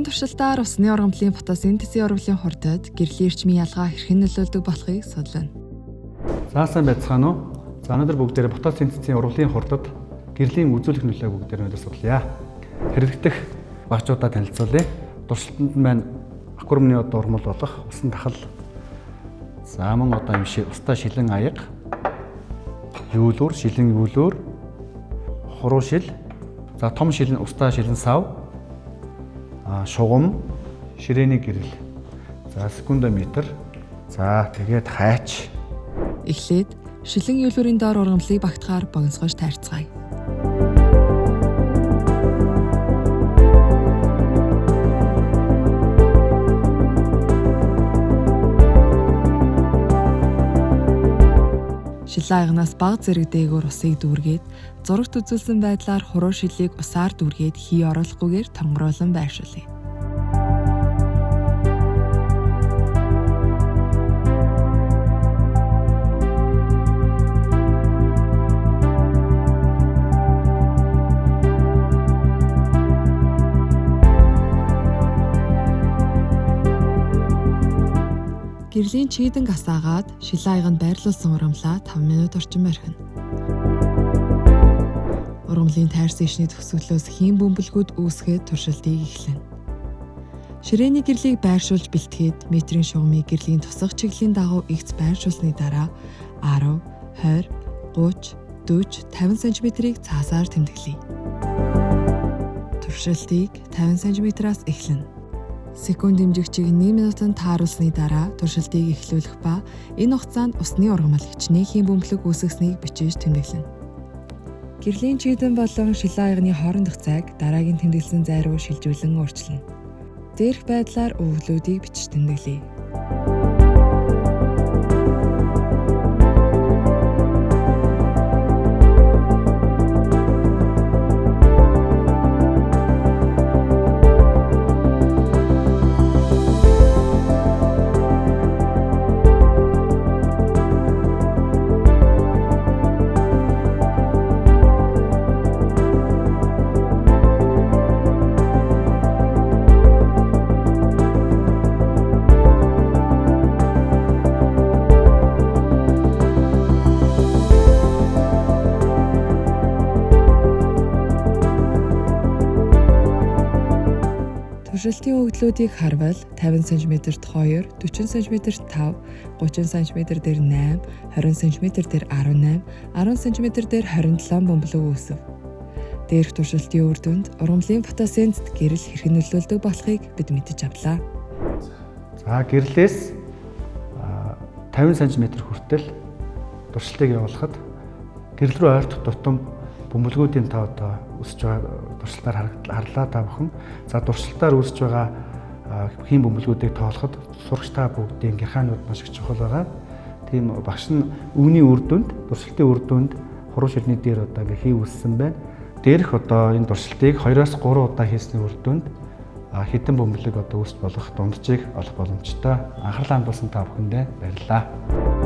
туршилтаар усны ургамлын фотосинтезийн ургамлын хурдад гэрлийн эрчмийн ялгаа хэрхэн нөлөөлдөг болохыг судлана. За сайн байцгаана уу? За өнөөдөр бүгдээрээ фотосинтезийн ургамлын хурдад гэрлийн үзүүлэх нөлөөг бүгдээрээ өнөөдөр судлая. Хэрэглэгдэх багцуудаа танилцуулъя. Туршилтанд маань аквариумны одоо ургамал болох усан тахал. За мөн одоо юм шиг устай шилэн аяга, юулуур, шилэн юулуур, хуруу шил, за том шилэн, устай шилэн сав, шугам, ширээний гэрэл. За секундометр. За тэгээд хайч. Эхлээд шилэн юулуурын доор ургамлыг багтахаар богиносгож тайрцгаая. Шилэн аягнаас бага зэрэг дээгүүр усыг дүүргээд зурагт үзүүлсэн байдлаар хуруу шилийг усаар дүүргээд хий оруулахгүйгээр тонгоруулан байршуулъя. Гэрлийн чийдэнг асаагаад шилэн аяганд байрлуулсан ургамлаа 5 минут орчим орхино. Ургамлын тайрсан ишний төгсгөлөөс хийн бөмбөлгүүд үүсгээд туршилтыг эхлэнэ. Ширээний гэрлийг байршуулж бэлтгэхэд метрийн шугамыг гэрлийн тусах чиглэлийн дагуу эгц байршуулсны дараа 10, 20, 30, 40, 50 см-ийг цаасаар тэмдэглэе. Туршилтыг 50 см-аас эхлэнэ. Секунд дэмжигчийг 1 минутанд тааруулсны дараа туршилтыг эхлүүлэх ба энэ хугацаанд усны ургамал хичнээн хийн бөмбөлөг үүсгэснийг бичиж тэмдэглэнэ. Гэрлийн чийдэн болон шилэн аягны хоорондох зайг дараагийн тэмдэглэсэн зай руу шилжүүлэн өөрчилнө. Дээрх байдлаар өвлүүдийг бичиж тэмдэглэе. Туршилтын өгдлүүдийг харвал 50 см-т 2, 40 см-т 5, 30 см дээр 8, 20 см дээр 18, 10 см дээр 27 бөмбөлөг үүсэв. Дээрх туршилтын үр дүнд ургамлын фотосинтезт гэрэл хэрхэн нөлөөлдөг болохыг бид мэдэж авлаа. За гэрлээс 50 см хүртэл туршилтыг явуулахад гэрэл рүү ойртох тутам бөмбөлгүүдийн тоо одоо өсөж байгаа туршилтаар харлаа та бүхэн. За туршилтаар үүсэж байгаа хийн бөмбөлгүүдийг тоолоход сурагч та бүгдийн гэрхаанууд маш их чухал байгаа. Тийм багш нь үүний үр дүнд, туршилтын үр дүнд хуруу шилний дээр одоо ингээ хий үүссэн байна. Дээрх одоо энэ туршилтыг 2-оос 3 удаа хийсний үр дүнд хэдэн бөмбөлөг одоо үүсч болох дунджийг олох боломжтой. Анхаарлаа хандуулсан та бүхэндээ баярлалаа.